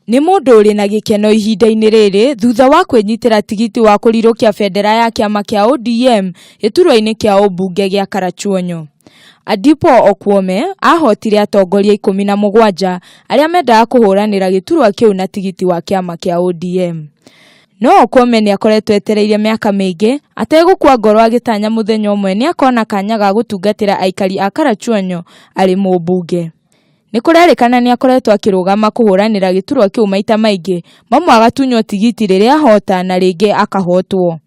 Nĩ mũndũ ũrĩ na gĩkeno ihinda-inĩ rĩrĩ thutha wa kwĩnyitĩra tigiti wa kũrirũkia bendera ya kĩama kĩa ODM gĩturwa-inĩ kĩa ũmbunge gĩa Karachuonyo. Adipo Okuome ahotire atongoria 17 arĩa mendaga kũhũranĩra gĩturwa kĩu na tigiti wa kĩama kĩa ODM. No Okuome nĩ akoretwo etereire mĩaka mĩingĩ ategũkua ngoro agĩtanya mũthenya ũmwe nĩ akona kanya ga gũtungatĩra aikari a Karachuonyo arĩ mũmbunge. Nĩ kũrerĩkana nĩ akoretwo akĩrũgama kũhũranĩra gĩturwa kĩu maita maingĩ, mamwe agatunywo tigiti rĩrĩa ahota na rĩngĩ akahotwo.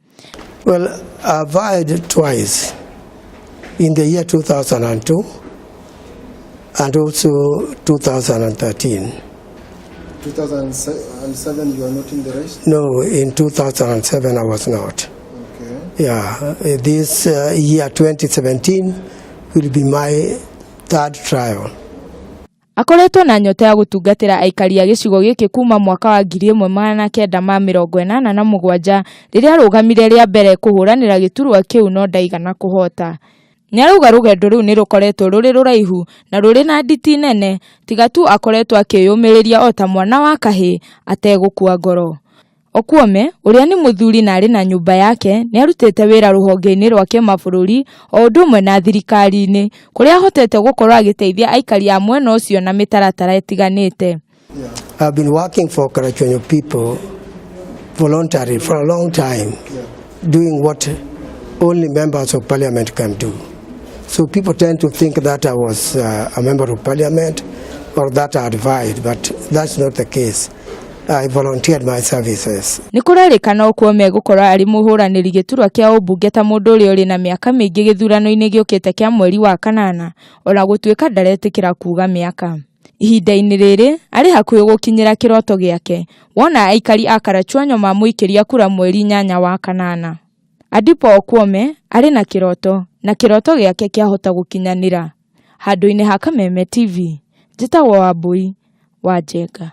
Well, I vied twice in the year 2002 and also 2013. 2007 you are not in the race? No, in 2007 I was not. Okay. Yeah, this year 2017 will be my third trial. Akoretwo na nyota ya gũtungatĩra aikari a gĩcigo gĩkĩ kuma mwaka wa 1987 rĩrĩa arũgamire rĩa mbere kũhũranĩra gĩturwa kĩu no ndaigana kũhota. Nĩarauga rũgendo rũu nĩ rũkoretwo rũrĩ rũraihu na rũrĩ na nditi nene tiga tu akoretwo akĩyũmĩrĩria o ta mwana wa kahĩĩ ategũkua ngoro. Okuome, ũrĩa nĩ mũthuri na arĩ na nyũmba yake, nĩ arutĩte wĩra rũhonge-inĩ rwa kĩmabũrũri o ũndũ ũmwe na thirikari-inĩ, kũrĩa ahotete gũkorwo agĩteithia aikari a mwena ũcio na mĩtaratara ĩtiganĩte. I've been working for Karachuonyo people voluntarily for a long time, doing what only members of parliament can do. So people tend to think that I was a member of parliament or that I advised, but that's not the case. I volunteered my services. Nĩ kũrerĩkana Okuome egũkorwo arĩ mũhũranĩri gĩturwa kĩa ũmbunge ta mũndũ ũrĩa ũrĩ na mĩaka mĩingĩ gĩthurano-inĩ gĩũkĩte kĩa mweri wa kanana, ona gũtuĩka ndaretĩkĩra kuuga mĩaka. Ihinda-inĩ rĩrĩ arĩ hakuhĩ gũkinyĩra kĩroto gĩake wona aikari a Karachuonyo mamũikĩria kura mweri 8 wa kanana. Adipo Okuome arĩ na kĩroto na kĩroto gĩake kĩahota gũkinyanĩra. Handũ-inĩ ha Kameme TV, njĩtagwo Wambui wa Njenga.